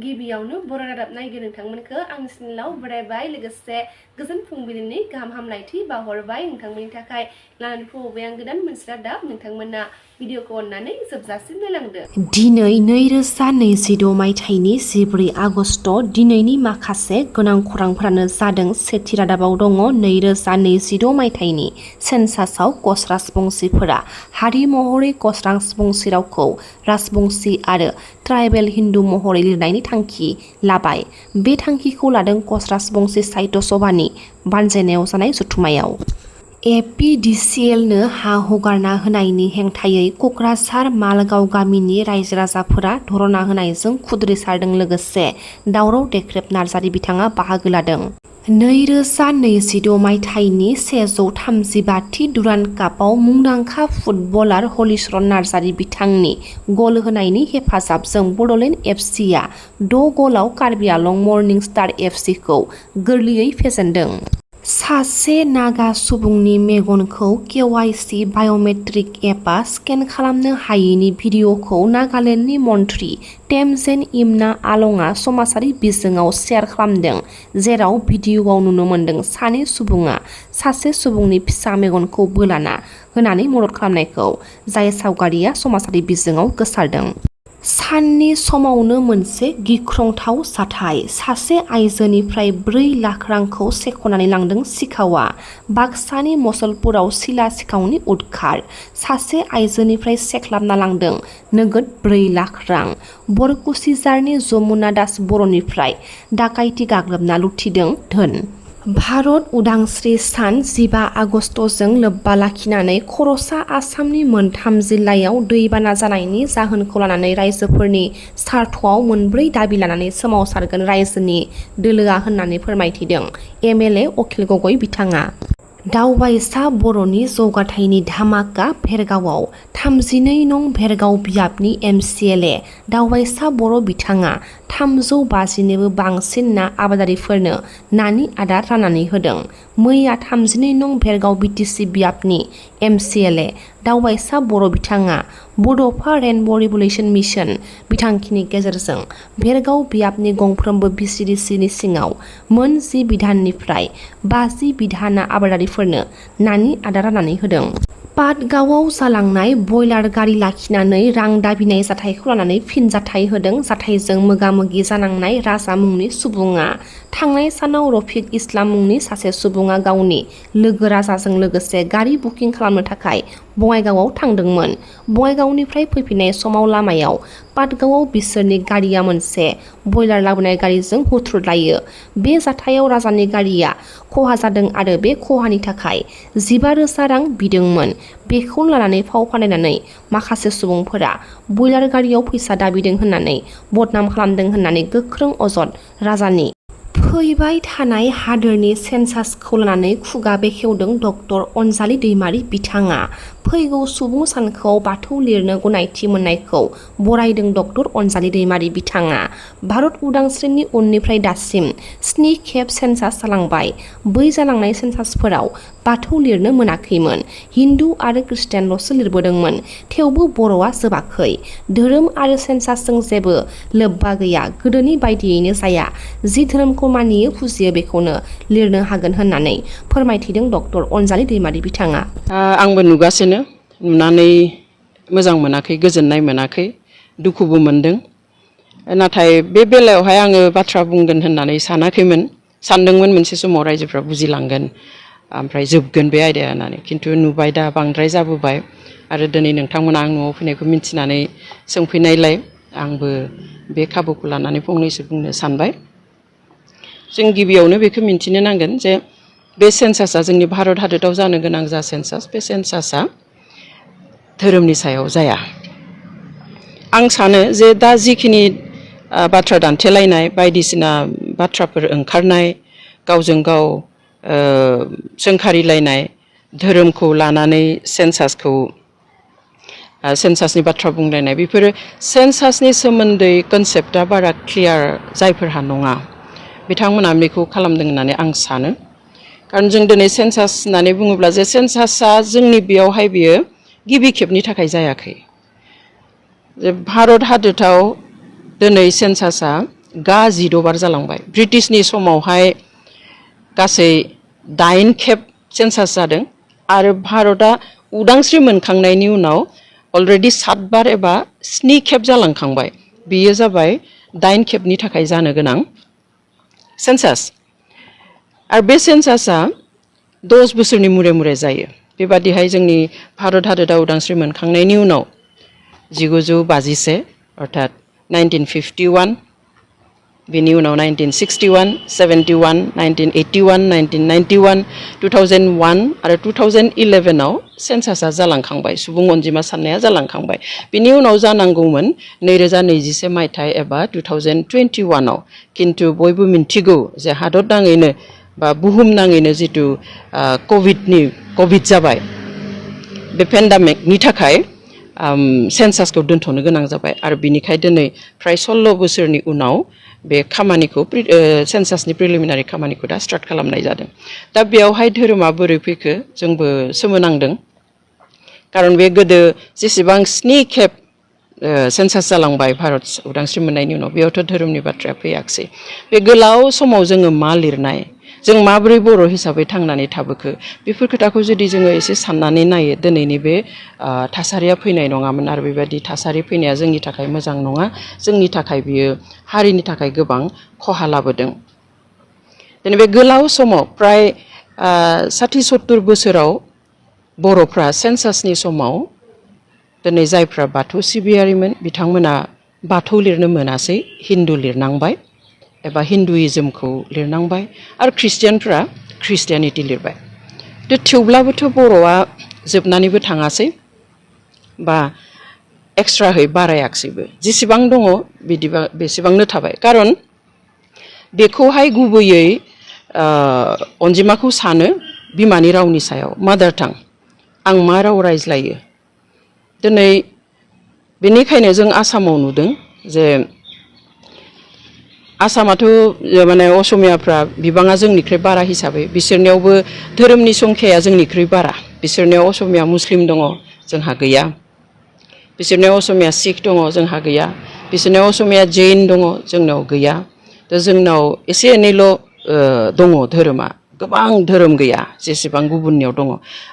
गिबियावनो बर' रादाब नायगिरि नोंथांमोनखौ आंनि चेनेलाव बरायबाय लोगोसे गोजोन फुंबिलिनि गाहाम हामलायथि बावहरबाय नोंथांमोननि थाखाय लानानै फैबाय आं गोदान मोनसे रादाब नोंथांमोना भिडिअखौ अननानै जोबजासिम नायलांदो। दिनै 2026 मायथाइनि 14 आगस्ट दिनैनि माखासे गोनां खौरांफोरानो जादों। सेथि रादाबाव दङ 2026 मायथाइनि सेन्सासआव कच राजबंशिफोरा हारि महरै कच राजबंशि रावखौ राजबंशि आरो ट्राइबेल हिन्दु महरै लिरनायनि थांखि लाबाय। बे थांखिखौ लादों कच राजबंशि साहित्य सभानि बानजायनायाव जानाय जथुम्मायाव। एपिडिसिएलनो हा हगारना होनायनि हेंथायै क'क्राझार मालगाव गामिनि रायजो राजाफोरा धरना होनायजों खुद्रिसारदों। लोगोसे दावराव देख्रेब नार्जारि बिथाङा बाहागो लादों। 2026 मायथाइनि 135थि डुरान्ड कापआव मुंदांखा फुटबलार हलिचरन नार्जारि बिथांनि गल होनायनि हेफाजाबजों बड'लेण्ड एफसिआ 6 गलाव कार्बि आलं मर्निं स्टार एफसिखौ गोरलैयै फेजेनदों। सासे नागा सुबुंनि मेगनखौ केवाइसि बाय'मेट्रिक एपआ स्केन खालामनो हायैनि भिडिअ'खौ नागालेण्डनि मन्थ्रि टेमजेन इमना आलंआ समाजारि बिजोङाव शेयार खालामदों। जेराव भिडिअ'आव नुनो मोन्दों सानै सुबुङा सासे सुबुंनि फिसा मेगनखौ बोलाना होनानै मदद खालामनायखौ, जाय सावगारिया समाजारि बिजोङाव गोसारदों। साननि समावनो मोनसे गिख्रंथाव जाथाय। सासे आइजोनिफ्राय 4 लाख रांखौ सेख'नानै लांदों सिखावआ। बाक्सानि मसलपुराव सिला सिखावनि उदखार। सासे आइजोनिफ्राय सेख्लाबना लांदों नोगोद 4 लाख रां। बरकुसिजारनि जमुना दास बर'निफ्राय दाखाइथि गाग्लोबना लुथिदों धोन। भारत उदांस्रि सान 15 आगस्तजों लोब्बा लाखिनानै खर'सा आसामनि मोनथाम जिल्लायाव दैबाना जानायनि जाहोनखौ लानानै रायजोफोरनि सार्थआव 4 दाबि लानानै सोमावसारगोन रायजोनि दोलोआ होननानै फोरमायथिदों एमएलए अखिल गगৈ बिथाङा। दावबायसा बर'नि जौगाथायनि धामाका भेरगावआव 32 नं भेरगाव बियाबनि एमसिएलए दावबायसा बर' बिथाङा 350निबो बांसिन ना आबादारिफोरनो नानि आदार राननानै होदों। मैया 32 नं भेरगाव बिटिसि बियाबनि एमसिएलए दावबायसा बर' बिथाङा बड'फा रेनब' रिभलिउसन मिशन बिथांखिनि गेजेरजों भेरगाव बियाबनि गंफ्रोमबो भिसिडिसिनि सिङाव मोन 10 बिधाननिफ्राय 50 बिधाना आबादारिफोरनो नानि आदार राननानै होदों। पाटगावआव जालांनाय बयलार गारि लाखिनानै रां दाबिनाय जाथायखौ लानानै फिनजाथाय होदों। जाथायजों मोगा-मोगि जानांनाय राजा मुंनि सुबुङा। थांनाय सानाव रफिक इस्लाम मुंनि सासे सुबुङा गावनि लोगो राजाजों लोगोसे गारि बुकिं खालामनो थाखाय बङाइगावआव थांदोंमोन। बङाइगावनिफ्राय फैफिननाय समाव लामायाव पाटगावआव बिसोरनि गारिया मोनसे बयलार लाबोनाय गारिजों हुथ्रुदलायो। बे जाथायाव राजानि गारिया खहा जादों आरो बे खहानि थाखाय 15,000 रां बिदोंमोन। बेखौ लानानै फाव फान्दायनानै माखासे सुबुंफोरा बयलार गारियाव फैसा दाबिदों होननानै बदनाम खालामदों होननानै गोख्रों अजद राजानि। फैबाय थानाय हादोरनि सेन्सासखौ लानानै खुगा बेखेवदों डक्टर अनजालि दैमारि बिथाङा। फैगौ सुबुं सानखोआव बाथौ लिरनो गनायथि मोननायखौ बरायदों डक्टर अनजालि दैमारि बिथाङा। भारत उदांस्रिनि उननिफ्राय दासिम 7 खेब सेन्सास जालांबाय। बै जालांनाय सेन्सासफोराव बाथौ लिरनो मोनाखैमोन। हिन्दु आरो ख्रिस्टियानल'सो लिरबोदोंमोन। थेवबो बर'आ जोबाखै। धोरोम आरो सेन्सासजों जेबो लोब्बा गैया। गोदोनि बायदियैनो जाया। जि धोरोमखौ मानियो फुजियो बेखौनो लिरनो हागोन होननानै फोरमायथिदों डक्टर अनजालि दैमारि बिथाङा। आंबो नुगासिनो, नुनानै मोजां मोनाखै, गोजोननाय मोनाखै, दुखुबो मोनदों। नाथाय बे बेलायावहाय आङो बाथ्रा बुंगोन होननानै सानाखैमोन। सानदोंमोन मोनसे समाव रायजोफ्रा बुजिलांगोन ओमफ्राय जोबगोन बे आयदाया होननानै। खिन्थु नुबाय दा बांद्राय जाबोबाय आरो दिनै नोंथांमोना आं न'आव फैनायखौ मिन्थिनानै सोंफैनायलाय आंबो बे खाबुखौ लानानै फंनैसो बुंनो सानबाय। जों गिबियावनो बेखौ मिन्थिनो नांगोन जे बे सेन्सासआ जोंनि भारत हादराव जानो गोनां जा सेन्सास, बे सेन्सासआ धोरोमनि सायाव जाया। आं सानो जे दा जिखिनि बाथ्रा दान्थेलायनाय, बायदिसिना बाथ्राफोर ओंखारनाय, गावजों गाव सोंखारिलायनाय, धोरोमखौ लानानै सेन्सासनि बाथ्रा बुंलायनाय, बेफोरो सेन्सासनि सोमोन्दै कनसेप्टआ बारा क्लियार जायफोरहा नङा बिथांमोना बेखौ खालामदों होननानै आं सानो। खारन जों दिनै सेन्सास होननानै बुङोब्ला जे सेन्सासआ जोंनि बेयावहाय बियो गिबि खेबनि थाखाय जायाखै। जे भारत हादराव दिनै सेन्सासआ गा 16 बार जालांबाय ब्रिटिशनि समावहाय गासै 8 खेब सेन्सास जादों आरो भारतआ उदांस्रि मोनखांनायनि उनाव अलरेडि 7 बार एबा 7 खेब जालांखांबाय बेयो जाबाय 8 खेबनि थाखाय जानो गोनां सेन्सास आरो बे सेन्सासआ 10 बोसोरनि मुरे मुरे जायो बेबादिहाय जोंनि भारत हादरा उदांस्रि मोनखांनायनि उनाव 1951 अर्थात 1951 बेनि उनाव 1961, 71, 1981, 1991, 2001 आरो 2011 आव सेन्सासआ जालांखांबाय सुबुं अनजिमा साननाया जालांखांबाय बेनि उनाव जानांगौमोन 2021 मायथाइ एबा 2021 आव किन्तु बयबो मिन्थिगौ जे हादर नाङैनो बा बुहुम नाङैनो जितु कोविड जाबाय बे पेन्डेमिकनि थाखाय सेन्सासखौ दोनथ'नो गोनां जाबाय आरो बिनिखाय दिनै फ्राय 16 बोसोरनि उनाव बे खामानिखौ सेन्सासनि प्रिलिमिनारि खामानिखौ दा स्टार्ट खालामनाय जादों दा बेयावहाय धोरोमा बोरै फैखो जोंबो सोमोनांदों खारन बे गोदो जेसेबां 7 खेब सेन्सास जालांबाय भारत उदांस्रि मोननायनि उनाव बेयावथ' धोरोमनि बाथ्राया फैयाखसै बे गोलाव समाव जोङो मा लिरनाय जों माबोरै बर' हिसाबै थांनानै थाबोखो बेफोर खोथाखौ जुदि जोङो एसे साननानै नायो दिनैनि बे थासारिया फैनाय नङामोन आरो बेबायदि थासारि फैनाया जोंनि थाखाय मोजां नङा जोंनि थाखाय बियो हारिनि थाखाय गोबां खहा लाबोदों दिनै बे गोलाव समाव प्राय 60-70 बोसोराव बर'फ्रा सेन्सासनि समाव दिनै जायफ्रा बाथौ सिबियारिमोन बिथांमोना बाथौ लिरनो मोनासै हिन्दु लिरनांबाय एबा हिन्दुइज्मखौ लिरनांबाय आरो ख्रिस्टियानफ्रा ख्रिस्टियानिटि लिरबाय थेवब्लाबोथ' बर'आ जोबनानैबो थाङासै बा एक्सट्राहै बारायाखसैबो जेसेबां दङ बिदिबा बेसेबांनो थाबाय खारन बेखौहाय गुबैयै अनजिमाखौ सानो बिमानि रावनि सायाव मादार टां आं मा राव रायज्लायो दिनै बेनिखायनो जों आसामाव नुदों जे आसामाथ' माने असमियाफ्रा बिबाङा जोंनिख्रुइ बारा हिसाबै बिसोरनियावबो धोरोमनि संख्याया जोंनिख्रुइ बारा बिसोरनियाव असमिया मुस्लिम दङ जोंहा गैया बिसोरनियाव असमिया सिख दङ जोंहा गैया बिसोरनियाव असमिया जैन दङ जोंनाव गैया दा जोंनाव एसे एनैल' दङ धोरोमा गोबां धोरोम गैया जेसेबां गुबुननियाव दङ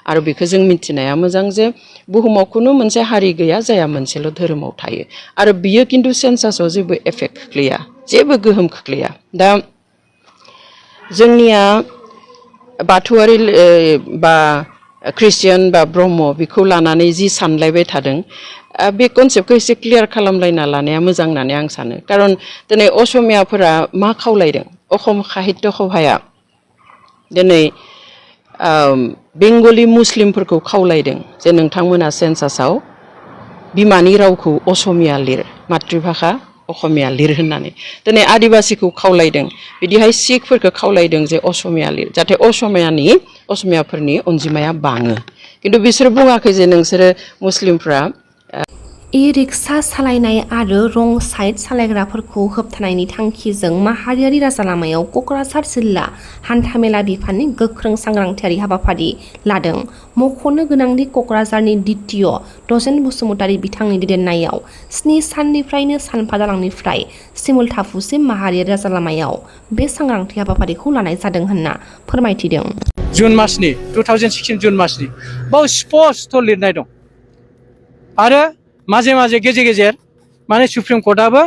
आरो बेखौ जों मिथिनाया मोजां जे बुहुमाव खुनु मोनसे हारि गैया जाया मोनसेल' धोरोमाव थायो आरो बियो किन्तु सेन्सासआव जेबो एफेक्ट खोख्लैया जेबो गोहोम खोख्लैया दा जोंनिया बाथौआरि बा ख्रिस्टियान बा ब्रह्म बेखौ लानानै जि सानलायबाय थादों बे कनसेप्टखौ एसे क्लियार खालामलायना लानाया मोजां होननानै आं सानो खारन दिनै असमियाफोरा मा खावलायदों अखम साहित्य सभाया दिनै बेंगलि मुस्लिमफोरखौ खावलायदों जे नोंथांमोना सेन्सासआव बिमानि रावखौ असमिया लिर मातृभाषा असमिया लिर होननानै दिनै आदिबासिखौ खावलायदों बिदिहाय सिखफोरखौ खावलायदों जे असमिया लिर जाहाथे असमियाफोरनि अनजिमाया बाङो किन्तु बिसोर बुङाखै जे नोंसोरो मुस्लिमफ्रा रिक्सा सालायनाय आरो रं साइड सालायग्राफोरखौ होबथानायनि थांखिजों माहारियारि राजा लामायाव क'क्राझार जिल्ला हान्थामेला बिफाननि गोख्रों सांग्रांथियारि हाबाफारि लादों मख'नो गोनांदि क'क्राझारनि द्वितीय दजेन बसुमतारी बिथांनि दैदेननायाव 7 साननिफ्रायनो सानफा दालांनिफ्राय सिमुलटाफुसिम माहारियारि राजा लामायाव बे सांग्रांथि हाबाफारिखौ लानाय जादों होनना फोरमायथिदों जुन मासनि 2016 जुन मासनि बाव स्पष्ट लिरनाय दं आरो माजे माजे गेजेर गेजेर माने सुप्रिम कर्टआबो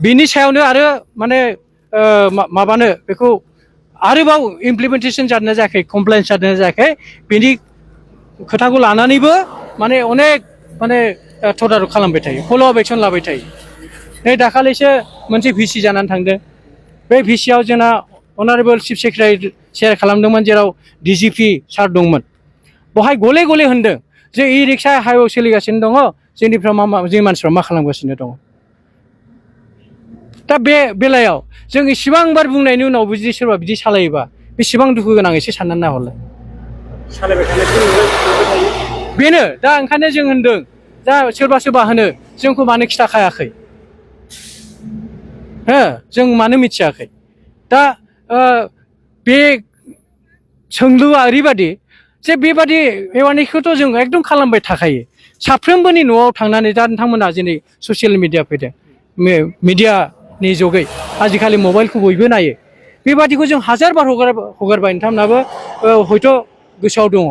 बिनि सायावनो आरो माने माबानो बेखौ आरोबाव इमप्लिमेन्टेसन जादोंना जायाखै कमप्लेन्स जादोंना जायाखै बिनि खोथाखौ लानानैबो माने अनेक माने तदारक खालामबाय थायो फल' अफ एक्सन लाबाय थायो नै दाखालिसो मोनसे भिसि जानानै थांदों बे भिसियाव जोंना अनारेबल चिफ सेक्रेटारि शेयार खालामदोंमोन जेराव डिजिपि सार दंमोन बहाय गले गले होनदों जे इ रिक्सा हाइवेआव सोलिगासिनो दङ जोंनि मानसिफ्रा मा खालामगासिनो दङ दा बे बेलायाव जों इसेबां बार बुंनायनि उनावबो जुदि सोरबा बिदि सालायोबा बेसेबां दुखु गोनां एसे साननानै नाहरलाय सालायबाय थानायखौ नुबाय थायो बेनो दा ओंखायनो जों होनदों दा सोरबा होनो जोंखौ मानो खिथाखायाखै जों मानो मिथियाखै दा बे सोंलुआ ओरैबादि जे बेबादि एवारनेसखौथ' जों एकदम खालामबाय थाखायो साफ्रोमबोनि न'आव थांनानै दा नोंथांमोना दिनै ससियेल मिडिया फैदों मिडिया निजगै आजिखालि मबाइलखौ बयबो नायो बेबादिखौ जों हाजार बार हगारबाय नोंथांमोनाबो हयथ' गोसोआव दङ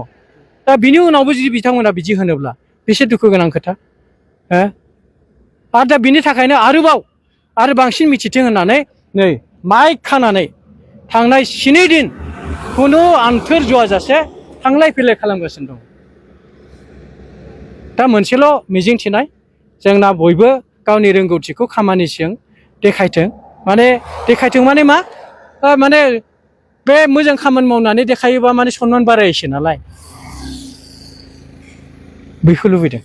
दा बिनि उनावबो जुदि बिथांमोना बिदि होनोब्ला बेसे दुखु गोनां खोथा आरो दा बिनि थाखायनो आरो बांसिन मिथिथों होननानै नै माइक खानानै थांनाय 7 दिन खुनु आन्थोर ज'वाजासे थांलाय फैलाय खालामगासिनो दं दा मोनसेल' मिजिंथिनाय जोंना बयबो गावनि रोंगौथिखौ खामानिजों देखायथों माने मा माने बे मोजां खामानि मावनानै देखायोबा माने सनमान बारायसै नालाय बेखौ लुबैदों